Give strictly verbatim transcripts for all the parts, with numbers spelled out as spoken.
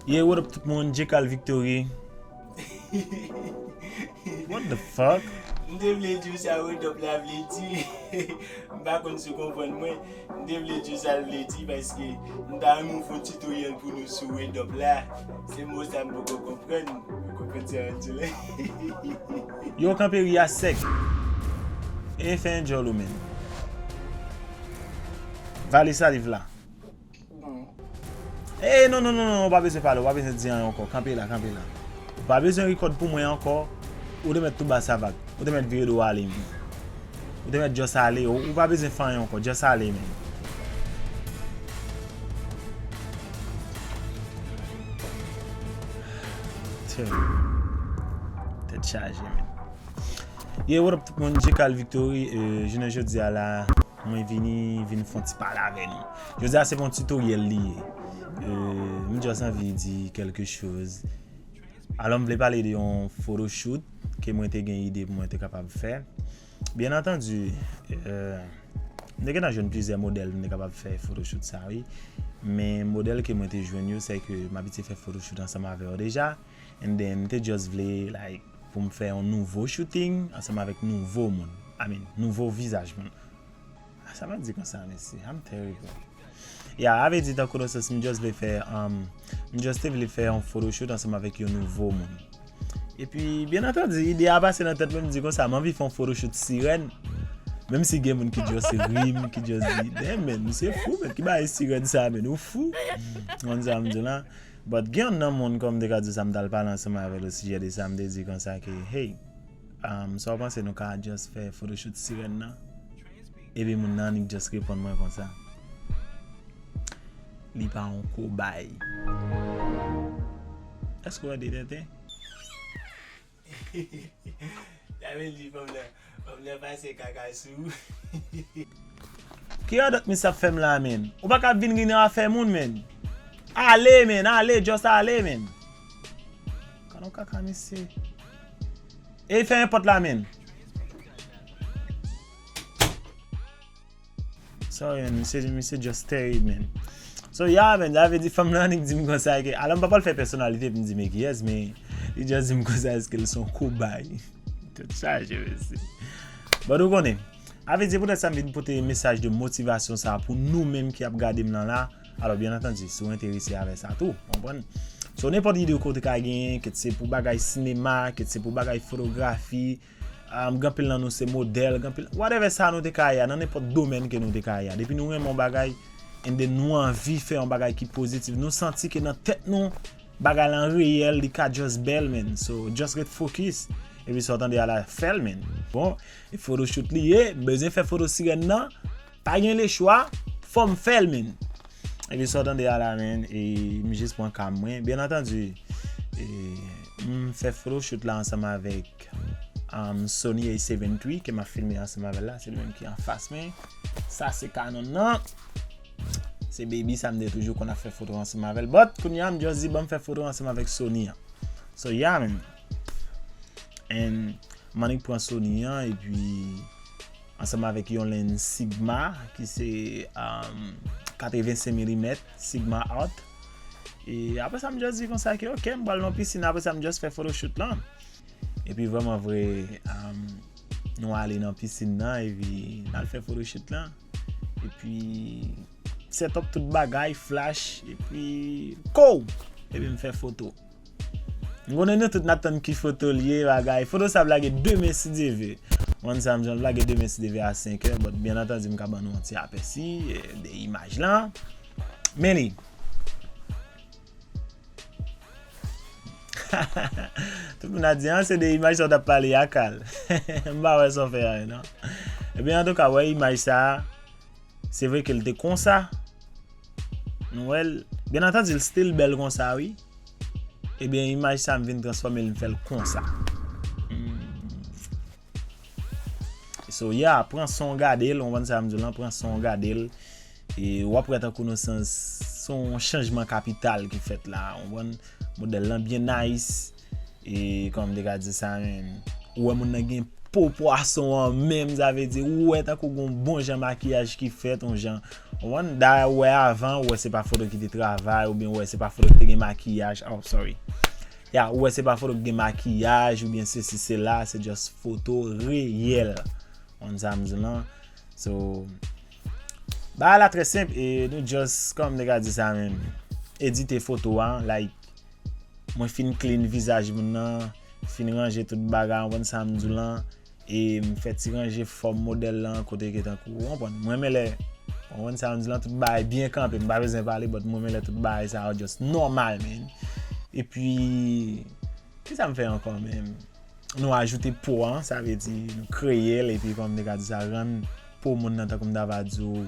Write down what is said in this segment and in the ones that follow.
Yeah, what up tout moun, J Cal Victory. What the fuck? M te vle di w sa Red Up la vle di. M pa konn si w konprann mwen. M te vle di w sa l vle di paske m ta renmen w fè yon tutorial pou nou sou Red Up la. Se mo sa m poko konprann. Ou konprann sa m di la? Yo, kanpe ri a sèk. E fè yon djòl ou menm. Vale saliv la. Ey, non, non, non, non, ou pa bezwen pale, ou pa bezwen di anyen ankò. Kanpe la, kanpe la. Ou pa bezwen record pou mwen ankò. Ou te mèt tou ba sa vag. Ou te mèt vire do w ale, menm. Ou te mèt just ale. Ou, ou pa bezwen fè anyen ankò. Just ale, menm. Tèt chaje, menm. Yeah, what up tout moun, J Cal Victory. Euh, jounen jodi a la, mwen vini, vin fè yon ti pale avè nou. Jodi a se yon tutorial li ye. Euh, m just anvi di kèlke choz. Alò, m vle pale de yon photoshoot ke mwen te gen ide pou mwen te kapab fè. Byen antandi, euh, m te gentan jwenn plizyè modèl pou m te kapab fè photoshoot sa, wi. Men modèl ke mwen te jwenn yo, se ke m abitye fè photoshoot ansanm avè yo deja. And then, m te just vle, like, pou m fè yon nouvo shooting ansanm avèk nouvo moun. I mean, nouvo vizaj moun. Ah, sa mwen di konsa, mesye. I'm terrible. Ya, avè di tankou nan sans, m just vle fè, um, m just te vle fè yon photoshoot ansanm avèk yon nouvo moun. Epi, byen antandi, ide a pase nan tèt mwen, m di konsa, m anvi fè yon photoshoot sirèn. Menm si gen moun ki just ri m, ki just di, damn, men, misye fou, men, ki bagay sirèn sa, men, ou fou? Konn sa m di la. But gen yon nan moun, kòm m te ka di sa, m t al pale ansanm avè l osijè de sa, m te di konsa ke, hey, um, sa w panse nou ka just fè photoshoot sirèn nan? Epi moun nan annik just reponn mwen konsa. Li pa yon kobay. Èske w wè de tenten? Sa vle di fanm nan, fanm nan pase kaka sou. Ki radòt misye ap fè m la, menm? Ou pa ka vin ri nan afè moun, menm. Ale, menm, ale, just ale, menm. Gad yon kaka, mesye. E fè yon pòt la, menm. Sorry, man. Misye, misye just terib, man. So, yeah, man, sa vle di fanm nan annik di m konsa ke, alò m pa pral fè pèsonalite pou m di men kiyès, men li just di m konsa èske l se yon kobay. Tèt chaje, mesye. But ou konnen, sa vle di poutèt sa m vin pote mesaj de motivasyon sa pou nou menm ki ap gade m nan la. Alò, byen antandi, si w enterese avè sa tou, w konprann? So, nenpòt ide ke w te ka genyen, ke se pou bagay sinema, ke se pou bagay fotografi, um, gen anpil nan nou se modèl, gen anpil, whatever sa nou te ka ye a, nan nenpòt domèn ke nou te ka ye a. Depi nou renmen yon bagay, and then nou anvi fè yon bagay ki pozitif, nou santi ke nan tèt nou, bagay lan reyèl, li ka just bèl, man. So, just ret focus. Epi sa w tande a la, fè l, man. Bon, e photoshoot li ye, m bezwen fè foto sirèn nan. Pa gen lechwa, fò m fè l, man. Epi sa w tande a la, man, e m jis pran ka m mwen. Byen antandi, e m fè photoshoot la ansanm avèk, um, Sony A seven three ke m ap filme ansanm avè l la. Se li menm ki anfas mwen. Sa se Canon nan. Se baby sa m te toujou konn ap fè foto ansanm avè l. But, kounye a, m just di, ban m fè foto ansanm avèk Sony an. So, yeah, man. And m annik pran Sony an, epi ansanm avèk yon lens Sigma, ki se, um, katrevensenk milimèt, Sigma Art. E apre sa, m just di konsa ke, ok, m pral nan pisin, apre sa, m just fè photoshoot lan. Epi vrèman vre, um, nou ale nan pisin nan, epi n al fè photoshoot lan. Epi set up tout bagay, flash, epi kow! Epi m fè foto. M konnen nou tout n ap tann ki foto l ye, bagay. Foto sa ap lage demen si Dye vle. Mwen sa m jan lage demen si Dye vle a senk è, but byen antandi m ka ban nou yon ti apèsi, eh, de imaj lan. Men li. Tout moun ap di, an, se de imaj sa w t ap pale a, Cal. M pa wè sa w fè a, non. Ebyen, antouka, wè imaj sa a, se vre ke l te konsa. Nou wè l, byen antandi, l still bèl konsa, wi. Ebyen, imaj sa a, m vin transfòme l, m fè l konsa. Hmm. So, yeah, pran san w gade l, w konprann sa m di w lan, pran san w gade l. E w ap wè tankou nan sans, se yon chanjman kapital ki fèt la, w konprann? Modèl lan byen nice. E kòman m te ka di sa menm? Ou wè moun nan gen po pwason an menm, sa vle di ou wè tankou gon bon jan makiyaj ki fèt, yon jan, ou konprann, dayè ou wè avan, ou wè se pa foto ki te travay, oubyen ou wè se pa foto ki te gen makiyaj, oh, sorry. Ya, ou wè se pa foto ki gen makiyaj, oubyen sesi, sela, se just foto reyèl. Ou konprann sa m di w lan? So, bagay la trè senp, e nou just, kòman m te ka di sa menm, edite foto a, like, mwen fin clean vizaj moun nan, fin ranje tout bagay, ou konprann sa m di w lan, e m fè ti ranje fòm modèl lan, kote ke tankou, ou konprann, mwen renmen lè, ou konprann sa m di w lan, tout bagay byen kanpe, m pa bezwen pale, but mwen renmen lè tout bagay sa yo just nòmal, man. Epi, kisa m fè ankò menm? Nou ajoute po an, sa vle di nou kreye l, epi kòm m te ka di sa, rann po moun nan, tankou m ta va di w,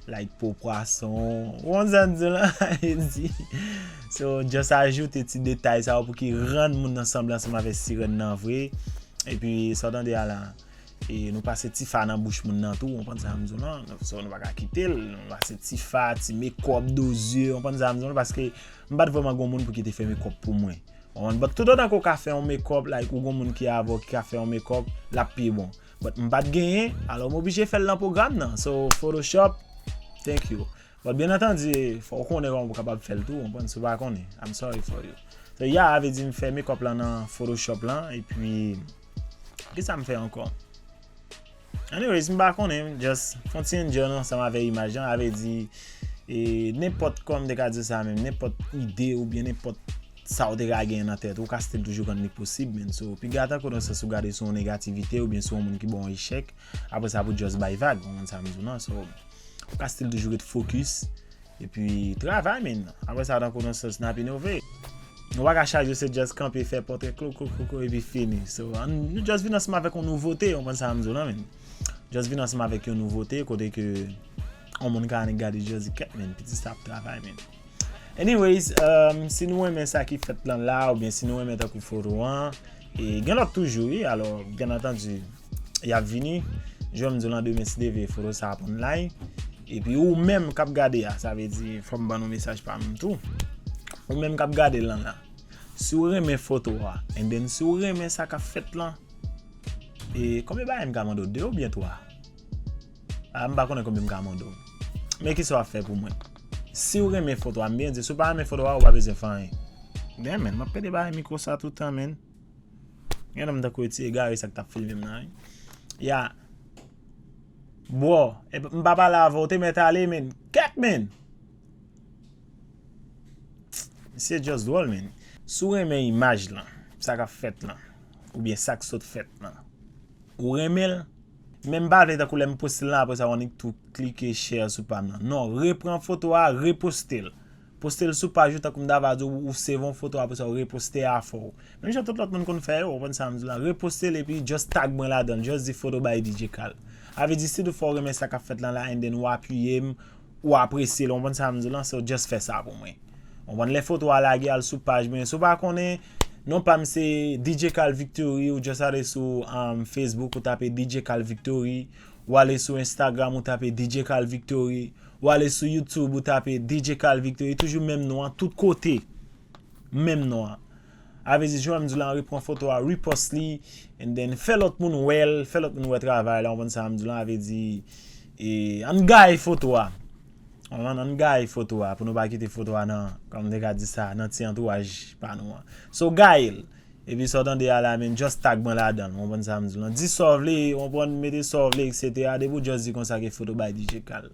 like po pwason, ou konn sa m di w lan, sa vle di. So, just ajoute ti detay sa yo pou ki rann moun nan sanble ansanm avèk sirèn nan vre. Epi, sa w tande a la, e nou pase ti fa nan bouch moun nan tou, ou konprann sa m di w lan? So, nou pa ka kite l, nou pase ti fa, ti mekòp, do zye, ou konprann sa m di w lan? Paske m pa t vrèman gon moun pou ki te fè mekòp pou mwen. Ou konprann? But toutotan ke w ka fè yon mekòp, like, ou gon moun ki avè w ki ka fè yon mekòp, l ap pi bon. But m pa t genyen, alò m oblije fè l nan pwogram nan. So, Photoshop, thank you. But byen antandi, fò w konnen kòman pou w kapab fè l tou, ou konprann, si w pa konnen, I'm sorry for you. So, ya, a vle di m fè mekòp lan nan Photoshop lan, epi, kisa m fè ankò? Anyways, m pa konnen, just fè yon ti enjoy ansanm avè imaj lan, a vle di, e, nenpòt, kòm m te ka di sa menm, nenpòt ide oubyen nenpòt sa w te ka genyen nan tèt ou, ou ka still toujou rann li posib, man. So, piga tankou nan sans ou gade sou yon negativite oubyen sou yon moun ki ba w yon echèk, apre sa pou just bay vag, ou konprann sa m di w lan. So, ou ka still toujou ret focus, epi travay, man. Apre sa, tankou nan sans n ap inove. Nou pa ka chak jou se just kanpe, fè pòtrè, klo, klo, klo, klo, epi fini. So, ann, nou just vin ansanm avèk yon nouvote, ou konprann sa m di w lan, man. Just vin ansanm avèk yon nouvote, kote ke yon moun ka annik gade, just di, kèt, man, pitit sa ap travay, man. Anyways, um, si nou renmen sa ki fèt lan la, oubyen si nou renmen tankou foto an, e gen lòt toujou, wi, alò, byen antandi, y ap vini. Jan m di w lan, demen, si Dye vle, foto sa ap online. Epi ou menm k ap gade a, sa vle di, fò m ban nou mesaj pa m tou. Ou menm k ap gade lan la, si w renmen foto a, and then si w renmen sa k ap fèt lan, e konbyen bagay m ka mande w, de oubyen twa? A, m pa konnen konbyen m ka mande w. Men kisa w ap fè pou mwen? Si w renmen foto a, m byen di, si w pa renmen foto a, ou pa bezwen fè anyen. Damn, man, m ap pede bagay mikwo sa tout tan, man. Gen nan m tankou ti egare sa k t ap filme m nan, wi. Ya. Bro, e, m pa pale avè w, te mèt ale, man. Kèt, man! Misye just dwòl, man. Si w renmen imaj lan, sa k ap fèt lan, oubyen sa k sot fèt lan, ou renmen l, men m pa vle tankou lè m poste l lan, apre sa, w annik tou klike share sou pa m nan. Non, repran foto a, reposte l. Poste l sou paj ou, tankou m ta va di w, ou save yon foto, apre sa, w reposte afè w. Menm jan tout lòt moun konn fè yo, ou konprann sa m di w lan. Reposte l epi just tag mwen ladan l. Just di foto bay D J Kal. A vle di, si toutfwa w renmen sa k ap fèt lan la, and then w apiye m, ou apresye l, ou konprann sa m di w lan, so just fè sa pou mwen. Ou konprann, lè foto a lage, al sou paj mwen. Si w pa konnen, non pa m se D J Kal Victory, ou just ale sou, um, Facebook, ou tape D J Kal Victory, ou ale sou Instagram, ou tape D J Kal Victory, ou ale sou YouTube, ou tape D J Kal Victory, toujou menm non an, tout kote. Menm non an. A vle di, jan m di w lan, repran foto a, repost li, and then fè lòt moun wè l, fè lòt moun wè travay la, ou konprann sa m di w lan, a vle di, e, ann gaye foto a. Ou konprann, ann gaye foto a, pou nou pa kite foto a nan, kòm m te ka di sa, nan ti antouraj pa nou an. So, gaye l. Epi sa w tande a la, men, just tag mwen ladan l, ou konprann sa m di w lan. Di sa w vle, ou konprann, mete sa w vle, etsetera. Depi w just di konsa ke foto bay D J Kal.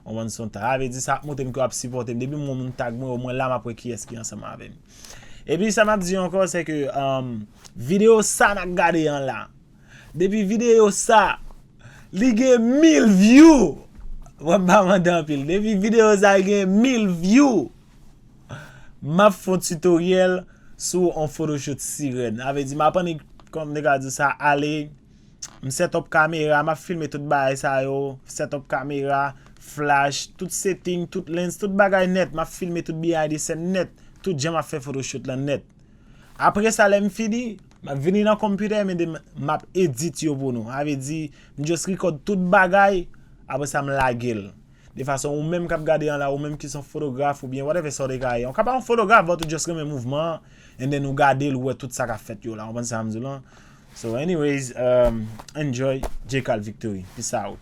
Ou konprann, son ta. A vle di sa ap montre m ke w ap sipòte m. Depi m wè moun tag mwen, omwen la m ap wè kiyès ki ansanm avè m. Epi sa m ap di ankò, se ke, um, videyo sa n ap gade an la, depi videyo sa, li gen mil view. Mwen pa mande anpil. Depi videyo sa gen mil view, m ap fè yon tutorial sou yon photoshoot sirèn. A vle di, m ap annik, kòm m te ka di sa, ale, m set up kamera, m ap filme tout bagay sa yo, set up kamera, flash, tout setting, tout lens, tout bagay nèt, m ap filme tout behind the scene nèt, tout jan m ap fè photoshoot lan nèt. Apre sa, lè m fini, m ap vini nan computer, men de m ap edit yo pou nou. A vle di, m just record tout bagay, apre sa m lage l. De fason, ou menm k ap gade an la, ou menm ki se yon fotograf oubyen whatever sa w te ka ye. Ou ka pa yon fotograf, but ou just renmen mouvman an, and then ou gade l, ou wè tout sa k ap fèt yo la. Ou konprann sa m di w lan? So anyways, um, enjoy J Cal Victory. Peace out.